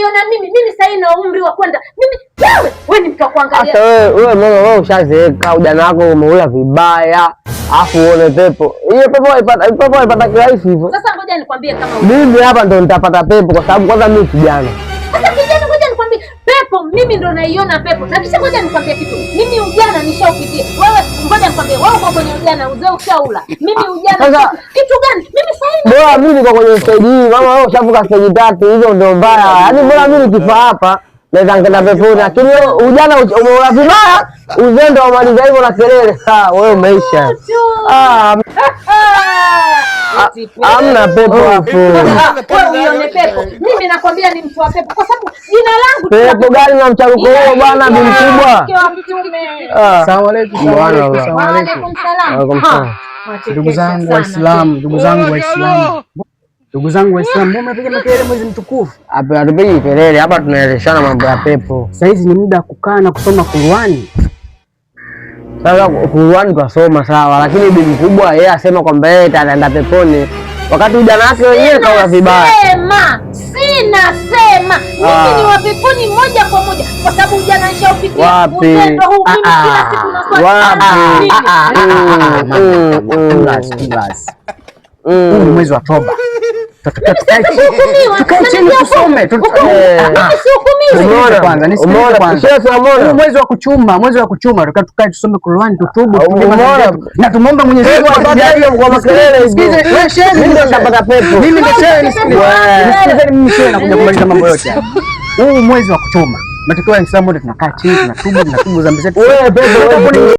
naiona mimi. Mimi sasa na umri wa kwenda. Mimi wewe, wewe ni mtu wa kuangalia. Sasa wewe wewe mama, wewe ushazeeka, ujana wako umeula vibaya, afu uone pepo. Hiyo pepo waipata, pepo waipata kirahisi hivyo. Sasa ngoja nikwambie kama Mimi hapa ndo nitapata pepo kwa sababu kwanza mimi kijana. Sasa kijana, ngoja nikwambie, pepo mimi ndo naiona pepo. Na kisha ngoja nikwambie kitu, mimi ujana nishaupitia. Wewe ngoja nikwambie, wewe uko kwenye ujana, uzee ushaula. Mimi ujana Sasa kitu gani? Mimi sasa hivi bora mimi niko kwenye stage hii, mama wewe ushavuka stage tatu, hizo ndio mbaya. Yaani bora mimi nikifa hapa naweza nikaenda peponi, lakini wewe ujana umeula vibaya, uzee ndo umaliza hivyo na kelele. Ah, wewe umeisha. Ah, hamna pepo hapo. Wewe uione pepo. Mimi nakwambia ni mtu wa pepo kwa sababu jina langu Pepo gani na mcharuko huo bwana, bi mkubwa? Mke wa Mtume. Ah. Asalamu alaykum. Asalamu alaykum. Subhanallah. Asalamu Wa alaykum. alaikum salam. Waalaikum salam. Ndugu zangu Waislamu, ndugu zangu Waislamu, ndugu zangu Waislamu, mbona mnapiga makelele mwezi mtukufu? Hapa hatupigi kelele, hapa tunaeleshana mambo ya pepo. Sasa hizi ni muda wa kukaa na kusoma Qur'ani. Sasa Qur'ani twasoma sawa, lakini bi mkubwa yeye asema kwamba yeye ataenda peponi wakati ujana wake wenyewe kaula vibaya. Sema, sina sema. Mimi Ah. ni wa peponi moja kwa moja kwa sababu ujana nishaupitia. Wapi? Uzee huu mimi kila siku naswali. Wapi? Mimi. Relax, relax. Huu ni mwezi wa toba. Sihukumiwa. Tukae chini tusome. Mimi sihukumiwi. Umeona? Kwanza, nisikilize Umeona? kwanza. Sheikh, umeona? Huu mwezi wa kuchuma, mwezi wa kuchuma, tukae tukae tusome Qur'ani, tutubu, tutubu Umeona? madhambi yetu. Na tumuombe Mwenyezi Mungu Pepo atujalie kwa makelele hivyo. Nisikilize, wewe shehe, Mimi ndo nitapata pepo. Mimi ndo shehe, nisikilize. Wewe. Nisikilizeni mimi shehe, nakuja kumaliza mambo yote hapa. Huu mwezi wa kuchuma. Matokeo ya Uislamu wote tunakaa chini, tunatubu, tunatubu dhambi zetu. Wewe pepo wewe.